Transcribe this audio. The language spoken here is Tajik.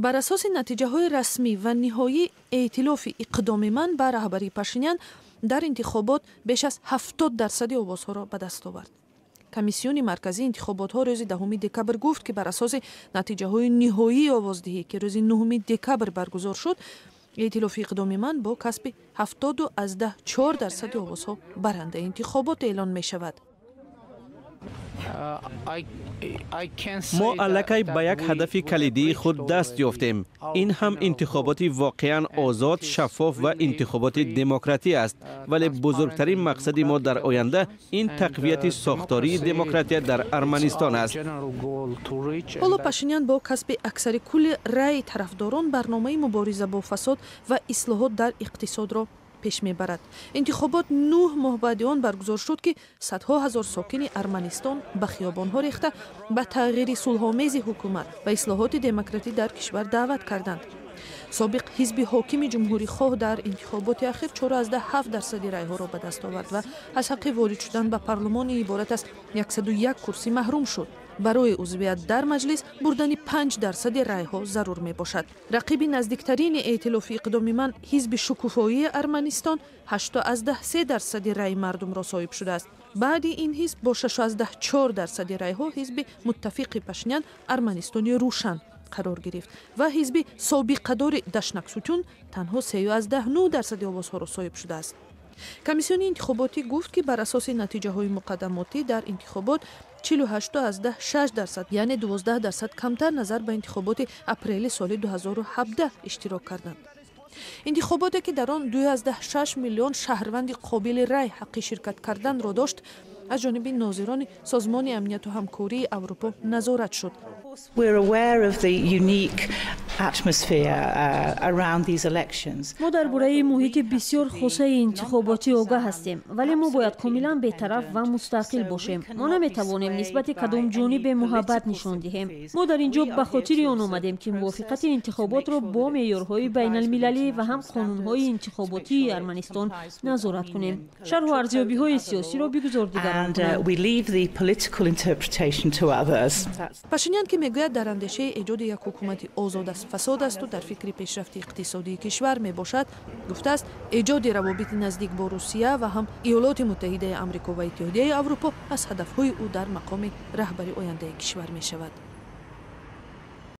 Бар асоси натиҷаҳои расмӣ ва ниҳоӣ, эътилофи «Иқдоми ман» ба раҳбарии Пашинян дар интихобот беш аз 70% овозҳоро ба даст овард. Комиссиони марказии интихоботҳо рӯзи 10 декабр гуфт, ки бар асоси натиҷаҳои ниҳоии овоздиҳӣ, ки рӯзи 9 декабр баргузор шуд, эътилофи «Иқдоми ман» бо касби 70,4% овозҳо барандаи интихобот эълон мешавад. Мо аллакай ба як ҳадафи калидии худ даст ёфтем. Ин ҳам интихоботи воқеан озод, шаффоф ва интихоботи демократӣ аст, вале бузургтарин мақсади мо дар оянда ин тақвияти сохтории демократия дар Арманистон аст. Ҳоло Пашинян бо касби аксари кулли раъи тарафдорон барномаи мубориза бо фасод ва ислоҳот дар иқтисодро пеш мебарад. Интихобот 9 моҳ баъди он баргузор шуд, ки садҳо ҳазор сокини Арманистон ба хиёбонҳо рехта, ба тағйири сулҳомези ҳукумат ва ислоҳоти демократӣ дар кишвар даъват карданд. Собиқ ҳизби ҳокими «Ҷумҳурихоҳ» дар интихоботи ахир 4,7% райҳоро ба даст овард ва аз ҳаққи ворид шудан ба парлумони иборат аз 101 курсӣ маҳрум шуд. Барои узвият дар маҷлис бурдани 5% райҳо зарур мебошад. Рақиби наздиктарини эътилофи «Иқдоми ман», ҳизби «Шукуфоии Арманистон», 8,3% раи мардумро соҳиб шудааст. Баъди ин ҳизб бо 6,4% райҳо ҳизби муттафиқи Пашинян, «Арманистони рӯшан», қарор гирифт ва ҳизби собиқадори Дашнаксутюн танҳо 3,9% овозҳоро соҳиб шудааст. Комиссиони интихоботӣ гуфт, ки бар асоси натиҷаҳои муқаддамотӣ дар интихобот 48,6%, яъне 12% камтар назар ба интихоботи апрели соли 2017 иштирок карданд. Интихоботе, ки дар он 2,6 миллион шаҳрванди қобили рай ҳаққи ширкат карданро дошт, аз ҷониби нозирони Созмони амнияту ҳамкории Аврупо назорат шуд. Мо дар бораи муҳити бисёр хосаи интихоботӣ огаҳ ҳастем, вале мо бояд комилан бетараф ва мустақил бошем. Мо наметавонем нисбати кадом ҷонибе муҳаббат нишон диҳем. Мо дар ин ҷо ба хотири он омадем, ки мувофиқати интихоботро бо меъёрҳои байналмилалӣ ва ҳам қонунҳои интихоботии Арманистон назорат кунем. Шарҳу арзёбиҳои сиёсиро бигузор дигарон. Пашинян, ки мегӯяд, дар андешаи эҷоди як ҳукумати озод аз фасод асту дар фикри пешрафти иқтисодии кишвар мебошад, гуфтааст, эҷоди равобити наздик бо Русия ва ҳам Иёлоти Муттаҳидаи Амрико ва Иттиҳодияи Аврупо аз ҳадафҳои ӯ дар мақоми раҳбари ояндаи кишвар мешавад.